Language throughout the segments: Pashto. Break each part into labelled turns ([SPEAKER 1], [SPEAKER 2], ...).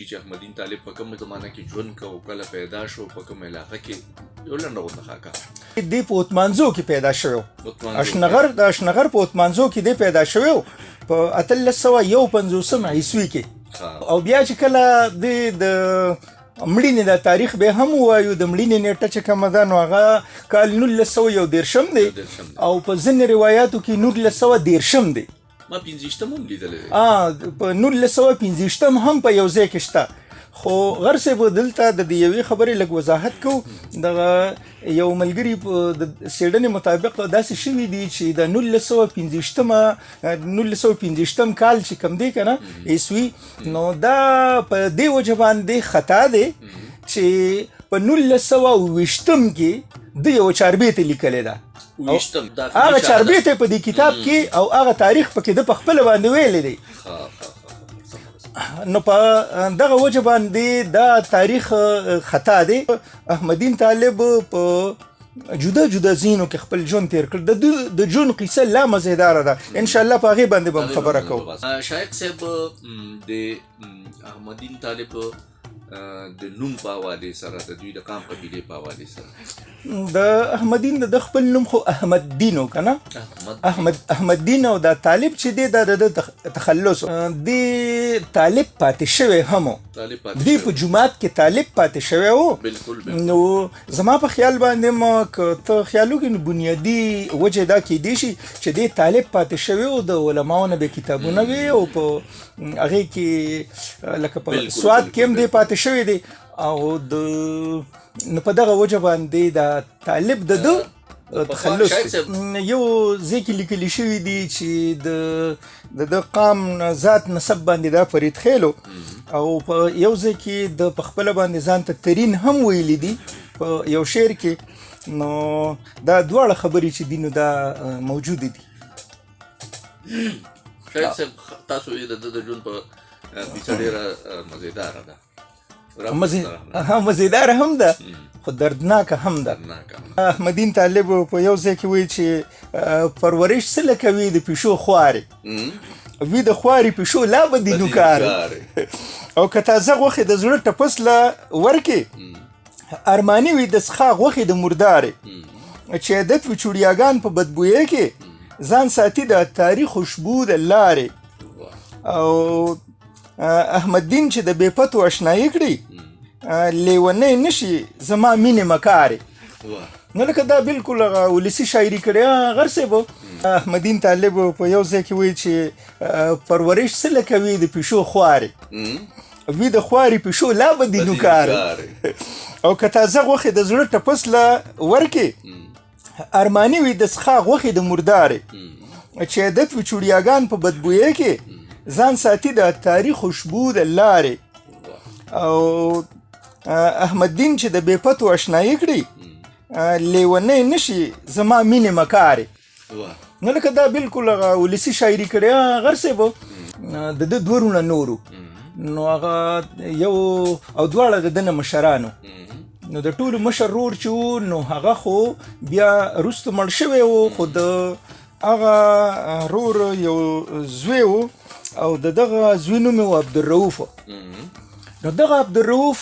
[SPEAKER 1] چې احمدین طالب په کومه زمانه کې ژوند کاوه، کله پیدا شو، په کومه علاقه کې، یو لنډه غونډه خاکه.
[SPEAKER 2] دی په اتمانزو کې پیدا شوی، اشنغر، د اشنغر په اتمانزو کې دی پیدا شوی په 1851 عیسوي کې. او بیا چې کله دی د مړینې د تاریخ به هم وایو، د مړینې نیټه چې کومه ده نو هغه کال 1931 دی، او په ځینې روایاتو کې 1930 دی.
[SPEAKER 1] ما 25 هم لیدلی دی.
[SPEAKER 2] په 1925 هم په یو ځای کې شته. خو غر صاحب دلته د دې یوې خبرې لږ وضاحت کوو. دغه یو ملګري د څېړنې مطابق داسې شوي دي چې د 1925 کال چې کوم دی که نه عیسوي، نو دا په دې وجه باندې خطا دی چې په 1920 کې د یو چاربیته لیکلې ده. هغه چاربیته په دې کتاب کې او هغه تاریخ پکې د په خپله باندې ویلی دی. نو په دغه وجه باندې دا تاریخ خطا دی. احمدین طالب په جدا جدا ځینو کې خپل ژوند تیر کړ. د ژوند قصه لا مزیداره ده، ان شاء الله په هغې باندې به هم خبره کوو.
[SPEAKER 1] شایق صاحب، د احمدین طالب د نوم په حوالې سره، د دوی د قام قبیلې په حوالې سره،
[SPEAKER 2] د احمدین د خپل نوم خو احمد دین و که نه، احمد دین. او دا طالب چې دی دا د تخلص دی، طالب پاتې شوی هم دی، په جومات کې طالب پاتې شوی و. نو زما په خیال باندې ما که ته خیال وکړې نو بنیادي وجه دا کېدی شي چې دی طالب پاتې شوی و، د علماو نه به کتابونه وي او په هغې کې لکه په سواد کې هم دی پاتې شوی دی. او د نو په دغه وجه باندې دا طالب د ده تخلص. یو ځای کې لیکل شوي دي چې د ده قام ذات نسب باندې دا فرید خیلو، او په یو ځای کې د په خپله باندې ځان ته ترین هم ویلي دي په یو شعر کې. نو دا دواړه خبرې چې دي نو دا موجودې دي.
[SPEAKER 1] شاید صاحب، تاسو یې د ده د ژوند په کیسه ډېره مزیداره ده.
[SPEAKER 2] مزیداره هم ده خو دردناکه هم ده. احمدین طالب په یو ځای کې وایي چې پرورش څه لکوي د پیشو خوارې وي، د خوارې پیشو لا به دي نوکارې، او که تازه غوښې د زړه ټپس له ورکې ارماني وي د څښا غوښې د مردارې، چې عادت وي چوړیاګان په بدبویۍ کې ځان ساتي د تاریخ خوشبو د لارې. او احمد دین چې د بې پتو اشنایي کړي لیونی نشي زما مینې مکارې. نو لکه دا بالکل هغه ولسي شاعري کړې. غر صاحب، احمدین طالب په یو ځای کې وایي چې پرورش څه لکوي د پیشو خوارې وي، د خوارې پیشو لا به دي نوکارې، او که تازه غوښې د زړه ټپس له ورکې ارماني وي د څښا غوښې د مردارې، چې عادت وي چوړیاګان په بدبویۍ کې ځان ساتي د تاریخ خوشبو د لارې. او احمد دین چې د بې پتو اشنایي کړي لیونی نشي زما مینې مکارې. نو لکه دا بالکل هغه ولسي شاعري کړې. غر صاحب، د ده دوه وروڼه نورو، نو هغه یو او دواړه د ده نه مشرانو. نو د ټولو مشر ورور چې و نو هغه خو بیا وروسته مړ شوی و، خو د هغه ورور یو زوی و او د دغه زوی نوم یې و عبدالرؤف. نو دغه عبدالرؤف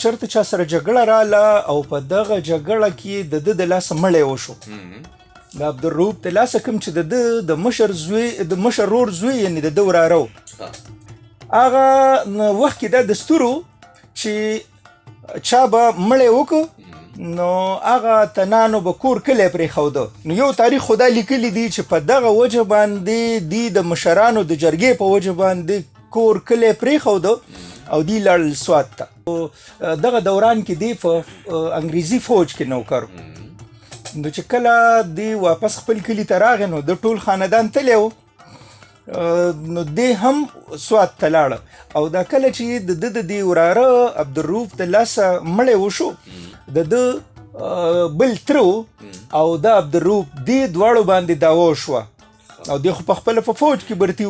[SPEAKER 2] چېرته چا سره جګړه راله او په دغه جګړه کې د ده د لاسه مړی وشو. د عبدالرؤف د لاسه کوم چې د ده د مشر زوی، د مشر ورور زوی، یعنې د ده وراره و، هغه وخت کې دا دستور و چې چا به مړی وکړو نو هغه تنانو به کور کلی پرېښوده. نو یو تاریخ خو دا لیکلي دي چې په دغه وجه باندې دی د مشرانو د جرګې په وجه باندې کور کلی پرېښوده او دی لاړل سوات ته. دغه دوران کې دی په انګریزي فوج کې نوکر. نو چې کله دی واپس خپل کلي ته راغی نو د ټول خاندان تللی و، نو دی هم سوات ته لاړه. او دا کله چې د ده د دې وراره عبدالرؤف د لاسه مړی وشو، د ده بل تره و او دا عبدالرؤف دې دواړو باندې دعوه وشوه، او دی خو په خپله په فوج کې برتي و.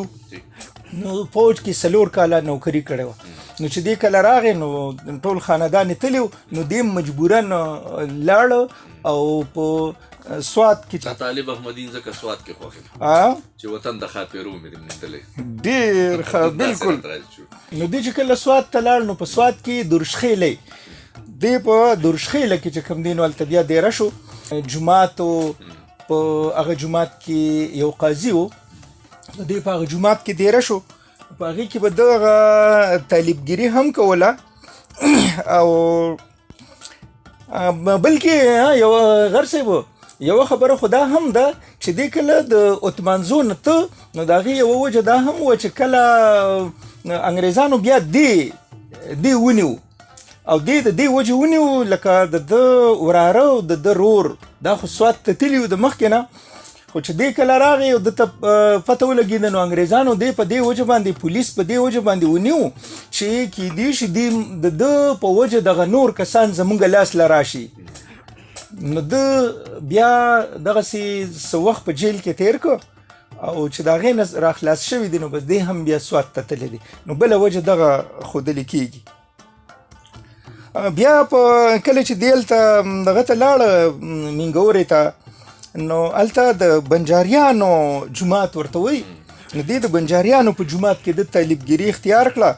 [SPEAKER 2] نو فوج کې 4 کاله نوکري کړې وه. نو چې دی کله راغی نو ټول خاندان یې تللی و، نو دی مجبوراً لاړ او په سوات کې
[SPEAKER 1] چې طالب احمدین ځکه سوات کې خوښ چې وطن د خاطرو مې موندلې.
[SPEAKER 2] ډېر ښه، بالکل. نو دی چې کله سوات ته لاړ نو په سوات کې درشخېلې دی، په درشخېله کې چې کوم دی نو هلته بیا دېره شو. جومات په هغه جومات کې یو قاضي و، دی په هغه جومات کې دېره شو. په هغې کې به دغه طالبګیري هم کوله او بلکې یو غر صاحب یوه خبره خو دا هم ده چې دی کله د اتمانزو نه ته نو د هغې یوه وجه دا هم وه چې کله انګریزانو بیا دی ونیو او دی د دې وجې ونیو لکه د ده وراره او د ده رور دا خو سوات ته تللي وو د مخکې نه، خو چې دی کله راغی او ده ته پته ولګېده نو انګریزانو دی په دې وجه باندې پولیس په دې وجه باندې ونیو چې کیدی شي دی د ده په وجه دغه نور کسان زمونږ لاس له راشي. نو ده بیا دغسې څه وخت په جیل کې تیر کړ او چې د هغې نه راخلاص شوي دي نو بس دی هم بیا سوات ته تللی دی. نو بله وجه دغه ښودلې کېږي. بیا په کله چې دی هلته دغه ته لاړه مینګورې ته نو هلته د بنجاریانو جومات ورته وایي. نو دی د بنجاریانو په جومات کې د طالبګیري اختیار کړه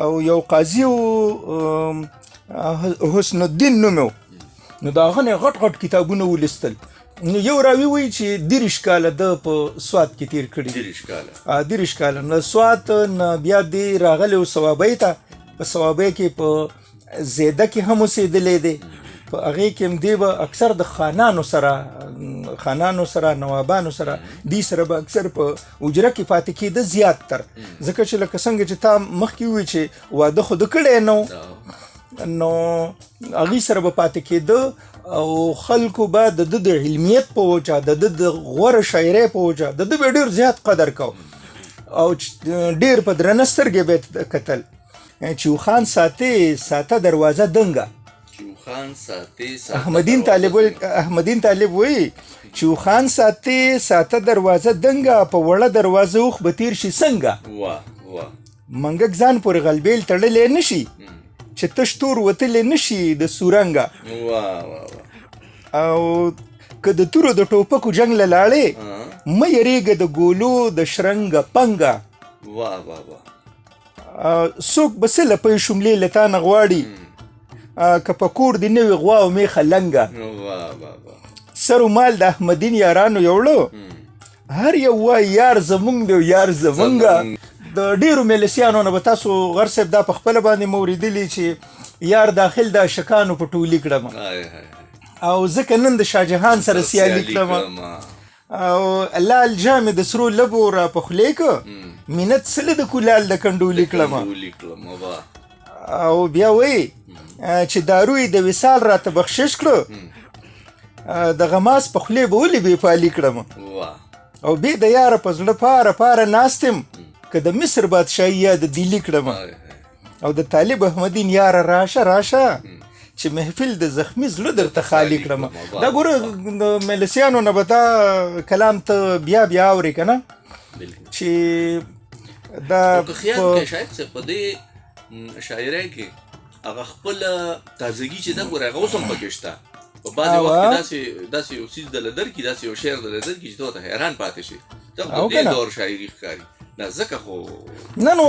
[SPEAKER 2] او یو قاضي و حسن الدین نوم و، نو د هغه نه غټ غټ کتابونه ولوستل. نو یو راوي وایي چې 30 کاله ده په سوات کې تیر کړي دي.
[SPEAKER 1] 30 کاله.
[SPEAKER 2] 30 کاله. نو سوات نه بیا دی راغلی و صوابۍ ته، په صوابۍ کې په زیده کې هم اوسېدلی دی. په هغې کې هم دی به اکثر د خانانو سره نوابانو سره دی سره به اکثر په اجره کې پاتې کېده زیات تر، ځکه چې لکه څنګه چې تا مخکې وویل چې واده خو ده کړی نه نو هغې سره به پاتې کېده او خلکو به د ده د علمیت په وجه، د ده د غوره شاعرۍ په وجه د ده به ډېر زیات قدر کو او ډېر په درنه سترګې به یې کتل. چې اوښان ساتې ساته دروازه دنګه. احمدین طالب وایي چې اوښان ساتې ساته دروازه دنګه، په وړه دروازه اوښ به تېر شي څنګه؟ منګک ځان پورې غلبېل تړلی نه شي چې تش تور وتلی نه شي د سورنګه. او که د تورو د ټوپکو جنګ له لاړې مه یېرېږه د ګولو د شرنګه پنګه. څوک به څه لپۍ شملې له تا نه غواړي که په کور دې نه وي غوا او میښه لنګه. سر و مال د احمدین یارانو یوړو، هر یو وایي یار زمونږ دی یار زمونږه. د ډېرو میلسیانو نه به تاسو غر صاحب دا په خپله باندې مو اورېدلي چې یار داخل د عاشقانو په ټولي کړم او ځکه نن د شاهجهان سره سیالي کړم او لال جام د سرو لبو را په خولې که مینت سله د کولال د کنډولي کړم. او بیا وایي چې دارو یې د وصال راته بخشش کړو د غماز په خولې به ولې بې پالي کړم او بې د یاره په زړه پاره پاره ناست یم که د مصر بادشاهي یا د دیلي کړم. او د طالب احمدین یاره راشه راشه چې محفل د زخمي زړه درته خالي کړم. دا ګوره د میلسیانو نه به دا کلام ته بیا بیا اورې که نه چې دا
[SPEAKER 1] خیال کې شاید څه په دې شاعرۍ کې هغه خپله تازګي چې ده ګوره هغه اوس هم پکې شته. په بعضې وخت کې داسې یو څیز دله درکړي، داسې یو شعر دله درکړي چې ته ورته حیران پاتې شې. دا خو د دې دور شاعري ښکاري. دا ځکه خو
[SPEAKER 2] نه نو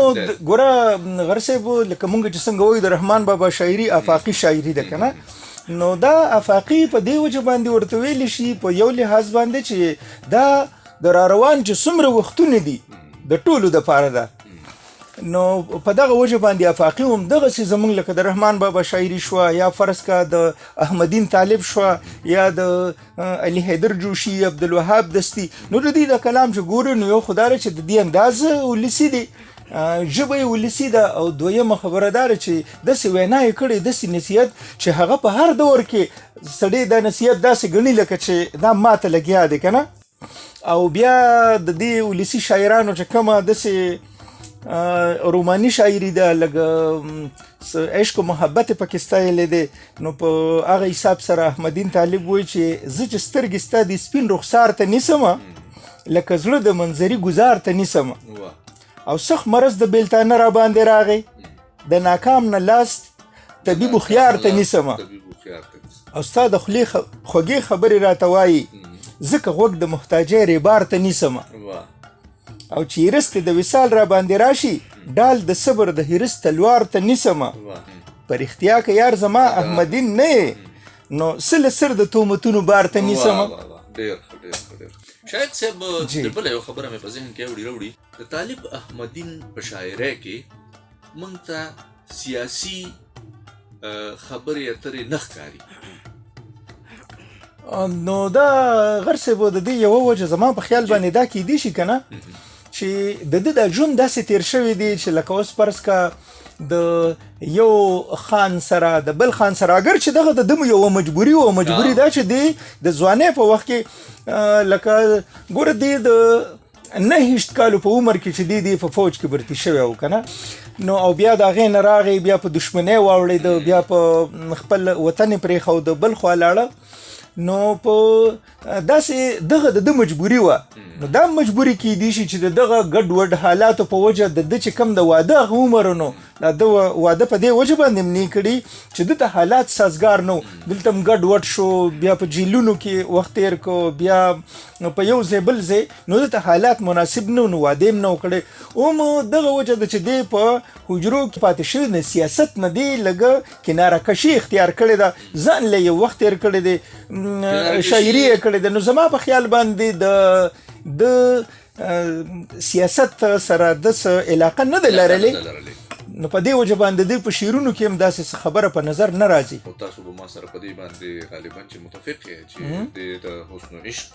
[SPEAKER 2] ګوره غر صاحب لکه مونږ چې څنګه وایو د رحمان بابا شاعري افاقي شاعري ده که نه، نو دا افاقي په دې وجه باندې ورته ویلی شي په یو لحاظ باندې چې دا د را روان چې څومره وختونه دي د ټولو دپاره ده. نو په دغه وجه باندې افاقي هم دغسې زمونږ لکه د رحمان بابا شاعري شوه یا فرض که د احمدین طالب شوه یا د علي حیدر جوشي، عبدالوهاب دستي، نو د دوی د کلام چې ګورو نو یو خو دا ده چې د دې انداز ولسي دی، ژبه یې ولسي ده، او دویمه خبره دا ده چې داسې وینا یې کړې، داسې نصیحت چې هغه په هر دور کې سړی دا نصیحت داسې ګڼي لکه چې دا ماته لګیا دی که نه. او بیا د دې ولسي شاعرانو چې کومه داسې روماني شاعري ده، لږ عشق او محبت یې پکې ستایلی دی، نو په هغه حساب سره احمدین طالب وایي چې زه چې سترګې ستا د سپین رخسار ته نیسم لکه زړه د منظري ګزار ته نیسم، او سخت مرض د بېلتانه را باندې راغی د ناکام نه لاس طبیب هوښیار ته نیسم، او ستا د خولې خوږې خبرې راته وایي ځکه غوږ د محتاجۍ ریبار ته نیسم. او چې هرس د وصال را باندې راشي، ډال د صبر د هرس تلوار ته نیسم. په رښتیا که یار زما احمدین نه یې، نو څه له سر د تومتونو بار ته نیسم.
[SPEAKER 1] ډېر ښه، ډېر ښه، ډېر. شاید صاحب، د بله یو خبره مې په ذهن کې اوړي راوړي. د طالب احمدین په شاعرۍ کې موږ ته سیاسي خبرې اترې نه ښکاري.
[SPEAKER 2] نو دا غر صاحب، د دې یوه وجه زما په خیال باندې دا کیدی شي که نه چې د ده د ژوند داسې تېر شوی دی چې لکه اوس فرض که د یو خان سره د بل خان سره، اګر چې دغه د ده یوه مجبوري وه، مجبوري دا چې دی د ځوانۍ په وخت کې لکه ګوره دی د 29 کالو په عمر کې چې دی په فوج کې برتي شوی و که نه، نو او بیا د هغې نه راغی، بیا په دښمنۍ واوړېده، بیا په خپل وطن یې پرېښود، بل خوا لاړه. نو په داسې دغه د ده مجبوري وه. نو دا مجبوري کیدی شي چې د دغه ګډوډ حالاتو په وجه د ده چې کوم د واده هغه عمر، نو د ده واده په دې وجه باندې هم نه کړي چې ده ته حالات سازګار نه وو. دلته هم ګډوډ شو، بیا په جیلونو کې وخت تېر کړو، بیا په یو ځای بل ځای، نو ده ته حالات مناسب نه وو، نو واده یې هم نه و کړی. هم دغه وجه ده چې دی په حجرو کې پاتې شوی، نه سیاست نه دی لږه کناره کشي اختیار کړې ده، ځان له یو وخت تېر کړی دی، شاعري یې کړې ده. نو زما په خیال باندې د سیاست سره د څه علاقه نه ده لرلې، نو په دې وجه باندې د په شعرونو کې هم داسې څه خبره په نظر نه راځي.
[SPEAKER 1] خو تاسو به ما سره په دې باندې غالبا چې متفق یې چې د حسن و عشق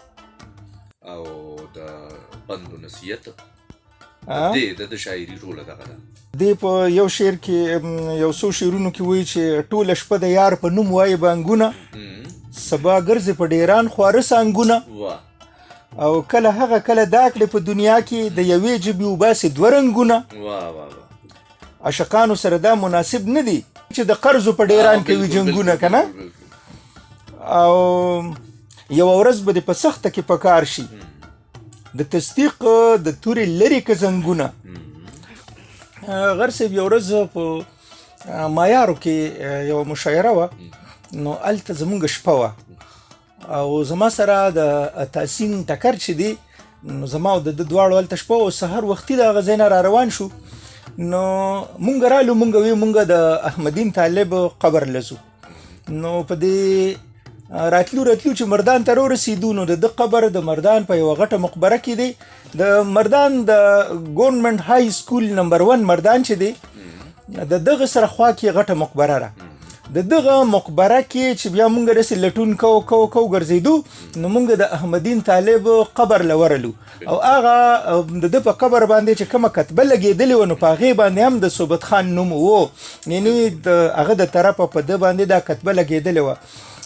[SPEAKER 1] او د پند و نصیحت د شاعري ټوله دغه ده.
[SPEAKER 2] دی په یو شعر کې، یو څو شعرونو کې وایي چې ټوله شپه د یار په نوم وایي بانګونه، سبا ګرځي په ډیران خواره سانګونه، او کله هغه کله دا کړې په دنیا کې د یوې ژبې وباسي دوه رنګونه. عاشقانو سره دا مناسب نه دي چې د قرضو په ډیران کوي جنګونه که نه. او یوه ورځ به دې په سخته کې پکار شي د تصدیق د تورې لرې که زنګونه. غر صاحب، یو ورځ په مایارو کې یوه مشاعره وه، نو هلته زمونږ شپه وه او زما سره د تحسین ټکر چې دی، نو زما او د ده دواړو هلته شپه وه. سهار وختي د هغه ځای نه را روان شو، نو مونږ رالو، مونږ وی مونږ د احمدین طالب قبر له ځو. نو په دې راتلو راتلو چې مردان ته راورسېدو، نو د ده قبر د مردان په یوه غټه مقبره کې دی. د مردان د ګورنمنټ های سکول نمبر 1 مردان چې دی، د دغه سره خوا کې غټه مقبره ده. د دغه مقبره کې چې بیا مونږ داسې لټون کو کو کو ګرځېدو، نو مونږ د احمدین طالب قبر له ورلو، او هغه د ده په قبر باندې چې کومه کتبه لګېدلې وه، نو په هغې باندې هم د صوبت خان نوم و، یعنی د هغه د طرفه په ده باندې دا کتبه لګېدلې وه.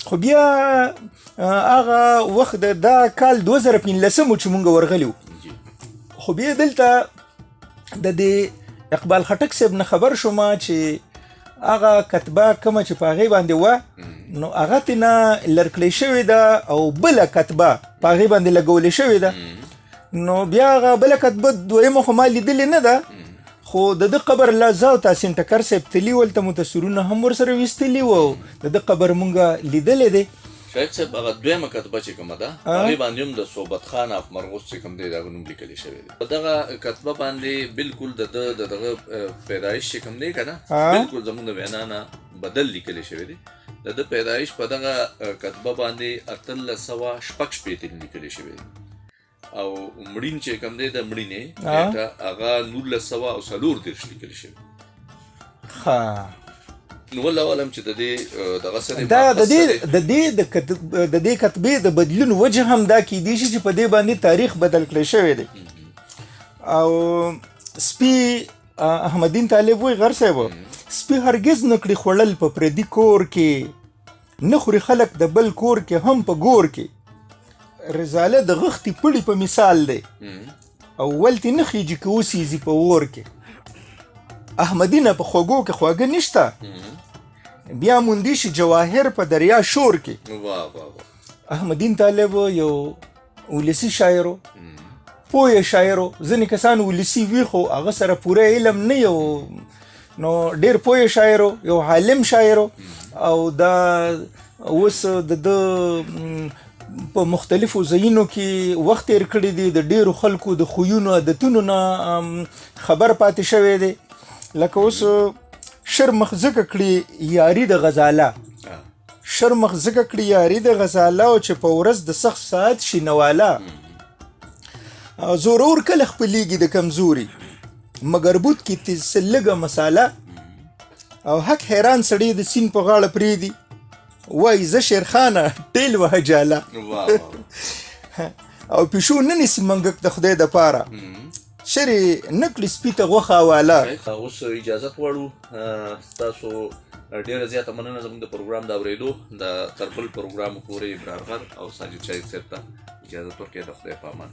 [SPEAKER 2] خو بیا هغه وخت دا کال 2015 و چې مونږ ورغلي وو. خو بیا دلته د دې اقبال خټک صاحب نه خبر شوم چې هغه کتبه کومه چې په هغې باندې وه، نو هغه ترې نه لرکړې شوې ده او بله کتبه په هغې باندې لګولې شوې ده. نو بیا هغه بله کتبه دویمه خو ما لیدلې نه ده، خو د ده قبر لا زه او تحسین ټکر صاحب تللي وو، هلته مو تصویرونه هم ورسره ویستلي وو، د ده قبر مونږ لیدلی دی.
[SPEAKER 1] شاید صاحب، هغه دویمه کتبه چې کومه ده، هغې باندې هم د صوبت خان اف مرغوز چې کوم دی د هغه نوم لیکل شوی دی. په دغه کتبه باندې بالکل د ده د دغه پیدایش چې کوم دی که نه، بالکل زموږ د وینا نه بدل لیکل شوی دی. د ده پیدایش په دغه کتبه باندې 1866 لیکل شوی دی، او مړین چې کوم دی د مړینې نیټه هغه 1934 لیکل شوی. نو والله عالم چې د دې دغه سره
[SPEAKER 2] دا د دې د دې د دې کتبې د بدلون وجه هم دا کیدی شي چې په دې باندې تاریخ بدل کړی شوی دی. او سپي احمدین طالب وایي غر صاحب، سپي هرګز نه کړي خوړل په پردي کور کې، نه خوري خلک د بل کور کې هم په ګور کې. رزاله د غښتي پړي په مثال دی، او ولتې نه خیږي که وسیځي په اور کې. احمدینه په خوږو کې خواږه نشته، بیا موندی شي جواهر په دریا شور کې. احمدین طالب یو ولسي شاعر و، پوه شاعر و. ځینې کسان ولسي وي خو هغه سره پوره علم نه یو، نو ډېر پوه شاعر و، یو عالم شاعر و. او دا اوس د ده په مختلفو ځایونو کې وخت تیر کړی دی، د ډیرو خلکو د خویونو عادتونو نه خبر پاتې شوی دی. لکه اوس شرمخ ځکه کړي یاري د غزاله، شرمخ ځکه کړي یاري د غزاله، او چې په ورځ د سخت ساعت شي نواله. زورور کله خپلېږي د کمزوري، مګر بوت کې تیز لږه مساله. او حق حیران سړی د سین په غاړه پرېږدي، وایي زه شیرخانه ټیل وهه جاله. او پیشو نه نیسي منګک د خدای دپاره، چېرې نه کړي سپي ته غوښه حواله.
[SPEAKER 1] اوس اجازت غواړو، ستاسو ډېره زیاته مننه زموږ د پروګرام د اورېدو. د تر بل پروګرام پورې ابرار غر او ساجد شاهد صاحب ته اجازت ورکړئ. د خدای په امان.